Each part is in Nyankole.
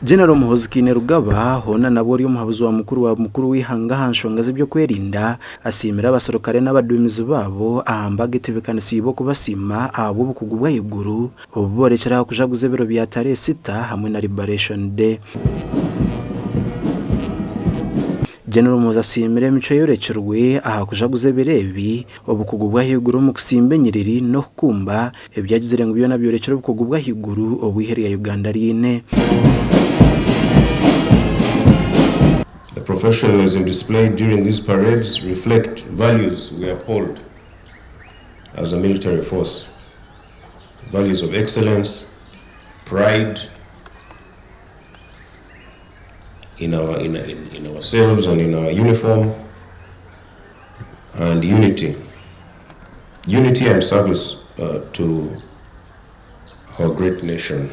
General Muhoozi Kainerugaba hoona nabwo ori omuhabuzi wa mukuru wa mukuru w'eihanga aha nshonga z'eby'okwerinda asiimire abaserukare n'abaduumizi baabo aha mbaga etebeekanisiibwe okubasiima ahabw'obukugu bw'ahaiguru obu boorekire aha kujaguza ebiro bya Tarehe Sita hamwe na Liberation Day. General Muhoozi asiimire emicwe eyorekirwe aha kujaguza ebiro ebi, obukugu bw'ahaiguru omu kusimba enyiriri n'okukumba, ebi agizire ngu byona byorekire obukugu bw'ahaiguru obu eihe rya Uganda riine. The professionalism displayed during these parades reflect values we uphold as a military force, values of excellence, pride in our, in, in, in ourselves and in our uniform, and unity. Unity and service uh, to our great nation.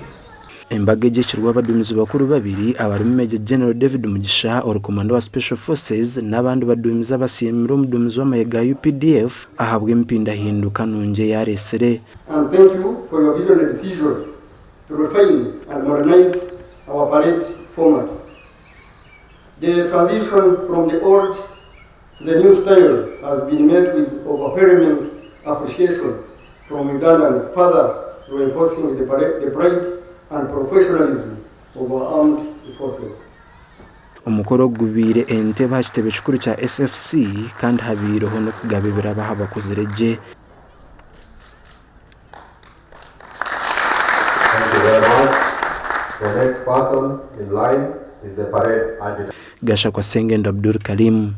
Embaga egi ekirweho abaduumizi bakuru babiri abarimu Major General David Mugisha ori komanda wa Special Forces n'abandi baduumizi abasiimire omuduumizi w'amahe ga updf ahabw'empindahinduka nungi ei areetsire. And thank you for your visionary decision to refine and modernize our parade format. The transition from the old to the new style has been met with overwhelming appreciation from Ugandans, further reinforcing the, the pride and professionalism of our armed forces. Omukoro ogu gubaire Entebbe aha kitebe kikuru kya SFC kandi habaireho n'okugaba ebirabo aha bakozire gye. Thank you very much. The next person in line is the parade adjutant. Gashakwa Sengendo Abdul Karim.